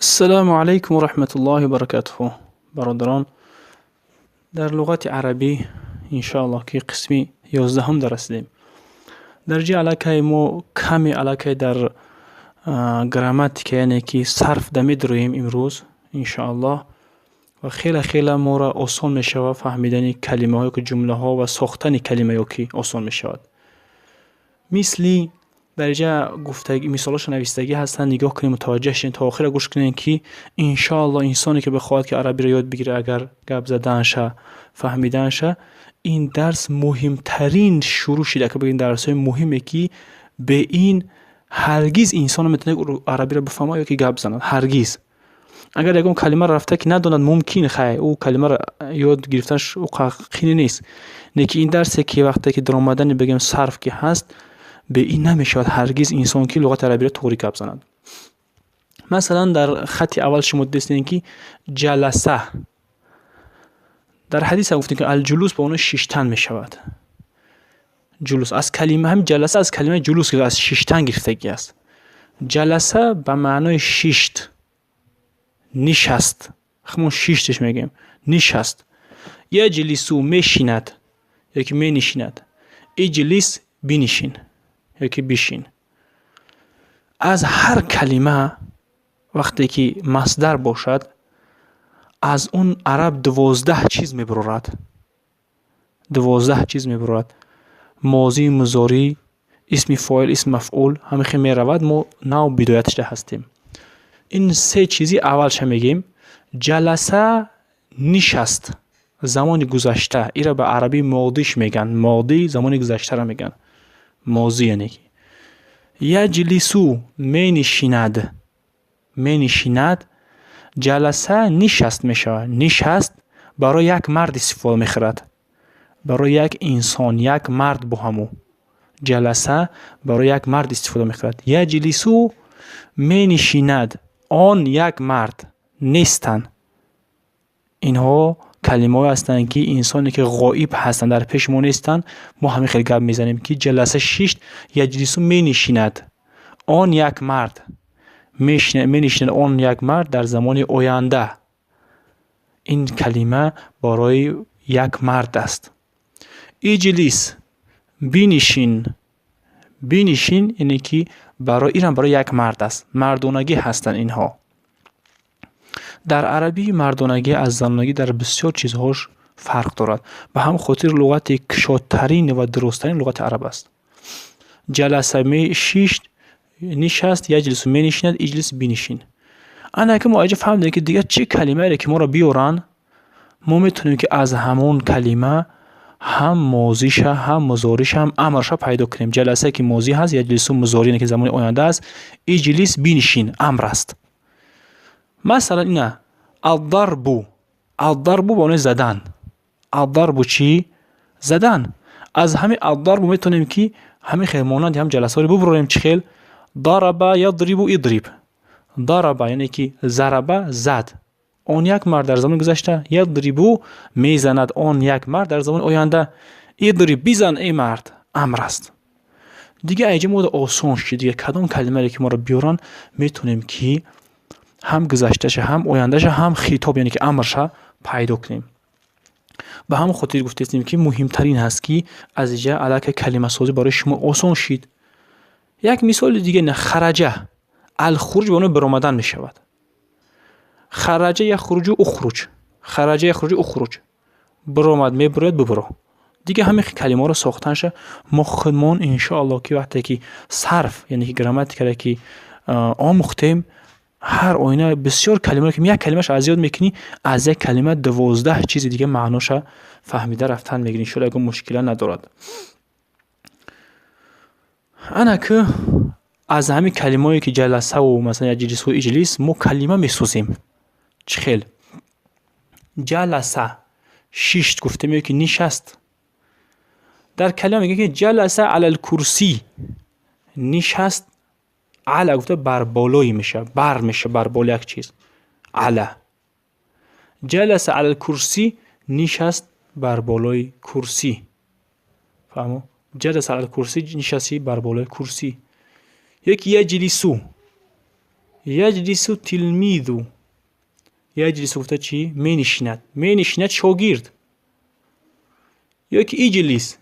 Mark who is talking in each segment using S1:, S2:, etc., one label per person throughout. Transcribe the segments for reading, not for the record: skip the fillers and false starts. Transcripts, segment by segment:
S1: Ассалому алайкум ва раҳматуллоҳи ва баракатуҳу. Бародарон, дар луғати арабӣ иншоаллоҳ ки қисми 11-ум дарасидем. Дар ҷи аллакай мо каме аллакай дар грамматика, яъне ки сарф да медроем имрӯз иншоаллоҳ, ва хеле хеле моро осон мешавад фаҳмидани калимаҳо ё ки ҷумлаҳо ва сохтани калима ё ки осон мешавад. Мисли дар инҷа гуфтаги мисолҳоша навистагӣ ҳастанд, нигоҳ кунем, мутаваҷҷеҳ шавем, то охира гӯш кунем, ки иншоаллоҳ инсоне ки бихоҳад ки арабиро ёд бигирад, агар гап заданша, фаҳмиданша, ин дарс муҳимтарин шурӯъ шида, ки бигӯем дарсҳои муҳиме, ки бе ин ҳаргиз инсон наметавонад арабиро бифаҳмад ё ки гап занад. Ҳаргиз. Агар ягон калимаро рафта ки надонад, мумкин хай ӯ калимаро ёд гирифтанаш ӯ қини нест. Лекин ин дарсе ки вақте ки даромадани бигӯем сарф ки ҳаст, бе ин намешавад ҳаргиз инсон ки луғати арабиро туғри гап занад. Масалан, дар хатти аввал шумо дидистем, ки ҷаласа. Дар ҳадис ҳам гуфтем, ки алҷулус ба маънои шиштан мешавад. Ҷулус аз калима ҳам ҷаласа аз калимаи ҷулус, аз шиштан гирифтагӣ аст. Ҷаласа ба маънои шишт, нишаст. Ҳамон шиштеш мегӯем. Нишаст. Яҷлису мешинад ё ки менишинад. Иҷлис бинишин ё ки бишин. Аз ҳар калима вақте ки масдар бошад, аз он араб 12 чиз мебурорад. 12 чиз мебурорад. Мозӣ, музорӣ, исми фоил, исми мафъул ҳамин хел меравад. Мо нав бидояташда ҳастем. Ин се чизи аввалша мегӯем. Ҷаласа нишаст. Замони гузашта. Инро ба арабӣ модиш мегӯянд. Модӣ замони гузаштаро мегӯянд. Мозӣ яъне ки. Яҷлису менишинад. Менишинад. Ҷаласа нишаст мешавад. Нишаст барои як мард истифода мехӯрад. Барои як инсон, як мард бо ҳамӯ. Ҷаласа барои як мард истифода мехӯрад. Яҷлису менишинад. Он як мард нестанд. Инҳо калимаҳое ҳастанд, ки инсоне ки ғоиб ҳастанд, дар пеши мо нестанд, мо ҳамин хел гап мезанем, ки ҷаласа шишт, яҷлису менишинад. Он як мард менишинад, он як мард дар замони оянда. Ин калима барои як мард аст. Иҷлис бинишин. Бинишин яъне ки барои инам барои як мард аст. Мардонагӣ ҳастанд инҳо. Дар арабӣ мардонагӣ аз занонагӣ дар бисёр чизҳош фарқ дорад. Ба ҳамин хотир луғати кушодтарин ва дурусттарин луғати араб аст. Ҷаласа шишт, нишаст, яҷлису менишинад, иҷлис бинишин. Ана ки мо инҷа фаҳмидем, ки дигар чӣ калимаере ки моро биёранд, мо метавонем, ки аз ҳамон калима ҳам мозиша, ҳам музориша, ҳам амрша пайдо кунем. Ҷаласа ки мозӣ ҳаст, яҷлису музорӣ, яъне ки замони оянда аст, иҷлис бинишин амр аст. Масалан, ина аддарбу. Аддарбу ба маънои задан. Аддарбу чӣ? Задан. Аз ҳамин аддарбу метавонем, ки ҳамин хел монанди ҳам ҷаласаҳоро бубурорем. Чӣ хел? Дараба ядрибу идриб. Дараба яъне ки зараба зад. Он як мард дар замони гузашта, ядрибу мезанад он як мард дар замони оянда. Идриб бизан эй мард амр аст. Дигар инҷа мо осон шуд. Дигар кадом калимаере ки моро биёранд, метавонем, ки ҳам гузашташа, ҳам ояндаша, ҳам хитоб, яъне ки амрша пайдо кунем. Ба ҳамон хотир гуфтаистем, ки муҳимтарин ҳаст, ки аз инҷа аллакай калимасозӣ барои шумо осон шид. Як мисоли дига ина хараҷа. Алхуруҷ ба маънои баромадан мешавад. Хараҷа яхруҷу ухруҷ. Хараҷа яхруҷу ухруҷ. Биромад, мебурояд, бубуро. Дигар ҳамин калимаҳоро сохтанша мо худмон иншоаллоҳ ки вақте ки сарф, яъне ки грамматикаро ки омӯхтем, ҳар оина бисёр калимаро ки як калимаша аз ёд мекунӣ, аз як калима 12 чизи дига маъноша фаҳмида рафтан мегирӣ. Иншоалло ягон мушкила надорад. Ана ки аз ҳамин калимаҳое ки ҷаласаву масалан яҷлису иҷлис мо калима месозем. Чӣ хел? Ҷаласа шишт гуфтем ё ки нишаст. Дар калима мегӯяд, ки ҷаласа алал курсӣ нишаст, ала гуфта бар болои мешавад, бар мешавад, бар болои як чиз. Ала. Ҷаласа алал курсӣ нишаст бар болои курсӣ. Фаҳмо? Ҷаласа алал курсӣ нишасти бар болои курсӣ. Яки яҷлису. Яҷлису тилмизу. Яҷлису гуфта чӣ? Менишинад. Менишинад шогирд. Ё ки иҷлис.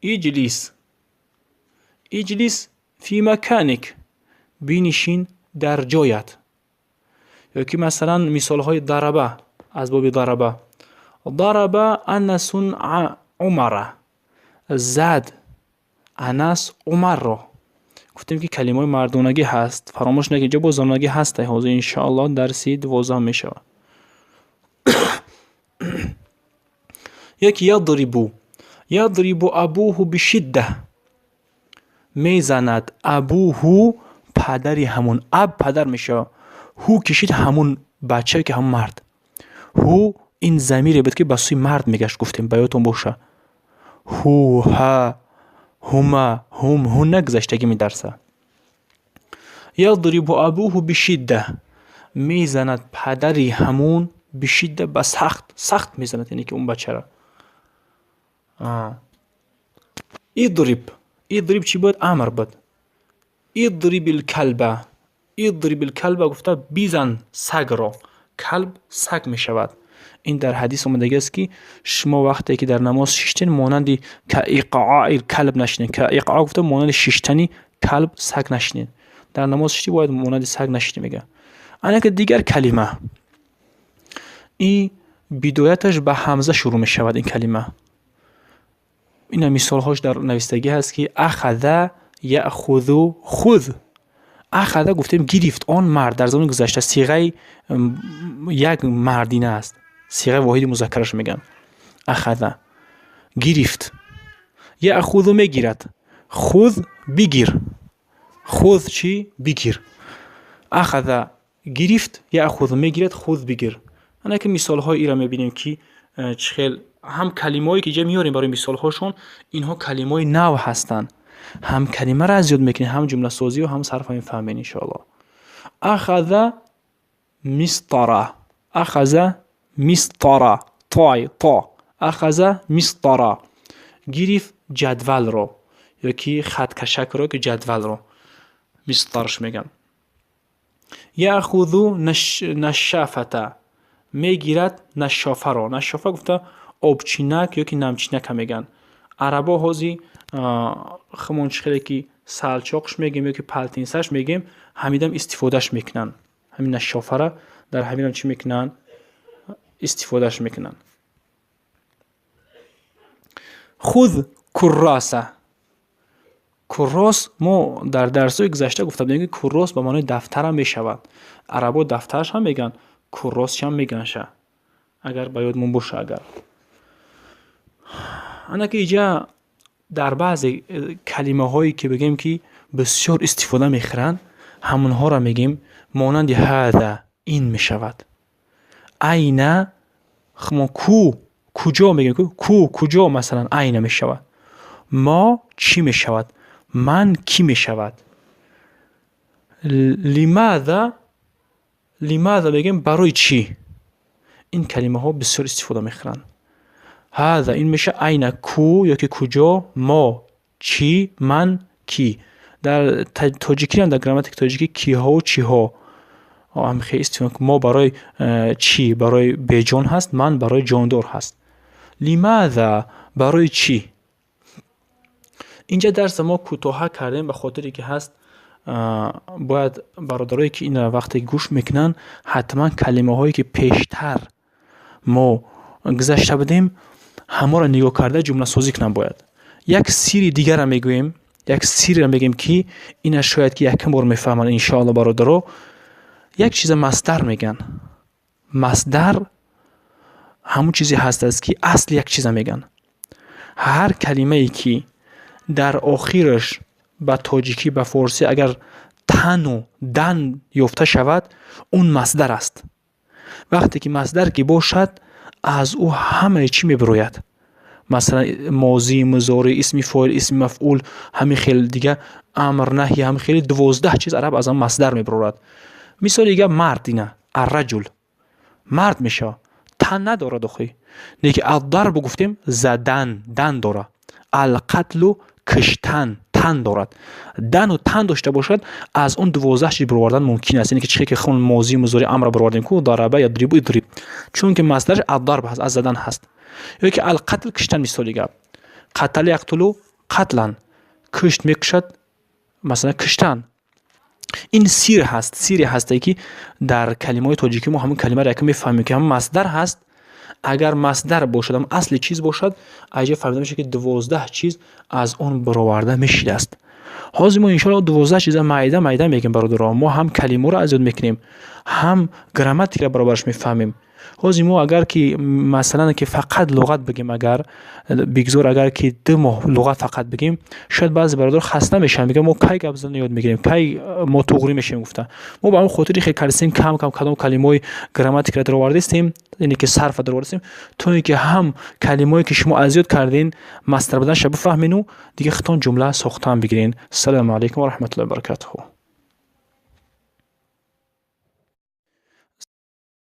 S1: Иҷлис. Иҷлис фи маканик. Бинишин дар ҷоят. Ё ки масалан мисолҳои дараба, аз боби дараба. Дараба Анасун Умара. Зад Анас Умарро. Гуфтем ки калимаҳои мардонагӣ ҳаст. Фаромӯш накунед, инҷо боз занонагӣ ҳаст, ҳозир иншоаллоҳ дарси 12 мешавад. Яки ядрибу. Ядрибу абуҳу бишидда. Мезанад абуҳу падари ҳамун. Аб падар мешавад. Ҳу кишид ҳамун бача ки ҳамун мард. Ҳу ин замире буд ки ба сӯи мард мегашт, гуфтем, ба ёдтон боша. Ҳу, ҳа, ҳума, ҳум, ҳунна гузаштагӣ медарса. Ядрибу абуҳу бишидда. Мезанад падари ҳамун бишидда ба сахт, сахт мезанад, яъне ки он бачаро. Идриб. Идриб чӣ буд? Амр буд. Идрибил калба. Идрибил калба гуфта бизан сагро. Калб саг мешавад. Ин дар ҳадис омадагиаст ки шумо вақте ки дар намоз шиштен монанди ка иқои калб нашинед. Ка иқо гуфта монанди шиштани калб саг нашинед. Дар намоз шишти бояд монанди саг нашинед, мега. Ана ки дигар калима. И бидояташ ба ҳамза шурӯъ мешавад ин калима. Ина мисолҳош дар навистагӣ ҳаст ки ахаза яъхузу хуз. Ахаза гуфтем гирифт он мард дар замони гузашта сиғаи як мардина аст. Сиғаи воҳиди музаккараш мегӯянд. Ахаза гирифт. Яъхузу мегирад. Хуз бигир. Хуз чӣ? Бигир. Ахаза гирифт, яъхузу мегирад, хуз бигир. Ана ки мисолҳои иро мебинем ки чӣ хел ҳам калимаҳое ки инҷа меорем барои мисолҳошон, инҳо калимаҳои нав ҳастанд. Ҳам калимаро аз ёд мекунед, ҳам ҷумласозиро, ҳам сарфа мефаҳмед иншоаллоҳ. Ахаза мистара. Ахаза мистара. Той, то. Ахаза мистара. Гирифт ҷадвалро ё ки хаткашакро ки ҷадвалро. Мистараш мегӯянд. Яъхузу нашшафата. Мегирад нашшофаро. Нашшофа гуфта обчинак ё ки намчинака мегӯянд. Арабо ҳози хумон чӣ хеле ки салчоқш мегӯем ё ки палтинсаш мегӯем, ҳамидам истифодаш мекунанд. Ҳамин нашшофара дар ҳаминам чӣ мекунанд? Истифодаш мекунанд. Хуз курроса. Куррос мо дар дарсҳои гузашта гуфта будем ки куррос ба маънои дафтарам мешавад. Арабо дафтараш ҳам мегӯянд, курросшам мегӯянд. Агар ба ёдмон боша агар. Ана ки инҷа дар баъзе калимаҳое ки бигӯем ки бисёр истифода мехӯранд, ҳамонҳоро мегӯем монанди ҳаза ин мешавад. Айна мо ку куҷо мегӯем ку куҷо масалан айна мешавад. Мо чӣ мешавад? Ман кӣ мешавад? Лимаза, лимаза мегӯем барои чӣ? Ин калимаҳо бисёр истифода мехӯранд. Ҳаза ин меша айна ку ё ки куҷо, мо чӣ, ман кӣ. Дар тоҷикиам дар грамматики тоҷикӣ киҳову чиҳо ҳам хеле истифода. Мо барои чӣ барои беҷон ҳаст, ман барои ҷондор ҳаст. Лимаза барои чӣ? Инҷа дарса мо кӯтоҳа кардем ба хотире ки ҳаст бояд бародарое ки инро вақте гӯш мекунанд ҳатман калимаҳое ки пештар мо гузашта будем ҳамаро нигоҳ карда ҷумласозӣ кунанд бояд. Як сирри дигарро мегӯем, як сирре мегӯем ки ина шояд ки якум бор мефаҳманд иншоалло бародаро. Як чиза масдар мегӯянд. Масдар ҳамон чизе ҳастааст ки асли як чиза мегӯянд. Ҳар калимае ки дар охираш ба тоҷикӣ, ба форсӣ агар тану дан ёфта шавад, он масдар аст. Вақте ки масдар ки бошад, аз ӯ ҳамаи чӣ мебирояд. Масалан мозӣ, музорӣ, исми фоил, исми мафъул, ҳамин хел дига амр, наҳй, ҳамин хели 12 чиз араб аз он масдар мебирорад. Мисоли дига мард ина, арраҷул. Мард мешавад. Тан надорад охи. Лекин аддарбу гуфтем задан, дан дора. Алқатлу киштан, Тан дорад. Дану тан дошта бошад, аз он 12 чиз баровардан мумкин аст. Яъне ки чихе ки хун мозӣ, музори, амра баровардем ку, ضرب، يضرب، اضرب, чунки масдараш الضرب ҳаст, аз задан ҳаст. Ё ки القتل, киштан. Мисоли гап: قتل يقتل قتلا, кушт, мекушад, масалан, киштан. Ин сир ҳаст, сире ҳасте, ки дар калимаҳои тоҷикӣ мо ҳамон калимаро яке мефаҳмем, ки ҳамон масдар ҳаст. Агар масдар бошад, ҳам асли чиз бошад, аҷа фаҳмида мешавад, ки 12 чиз аз он бароварда мешидааст. Ҳозир мо, иншоалло, 12 чиза майда майда мегӯем. Бародаро, мо ҳам калимаро аз ёд мекунем, ҳам грамматикаро баробараш мефаҳмем. Ҳозир мо агар ки, масалан, ки фақат луғат бигем, агар бигзор, агар ки 2 моҳ луғат фақат бигем, шояд баъзе бародаро хаста мешаванд, мегӯянд: «Мо кай гап задан ёд мегирем, кай мо туғрӣ мешавем?» гуфта. Мо ба ҳамон хотири хел кардистем, кам кам кадом калимаҳои грамматикаро даровардистем, яъне ки сарфа даровардистем, то ин ки ҳам калимаҳое, ки шумо аз ёд карден, масдар буданашро бифаҳмену дигар худтон ҷумла сохтан бигирен. Ассалому алайкум ва раҳматуллоҳи ва баракатуҳу.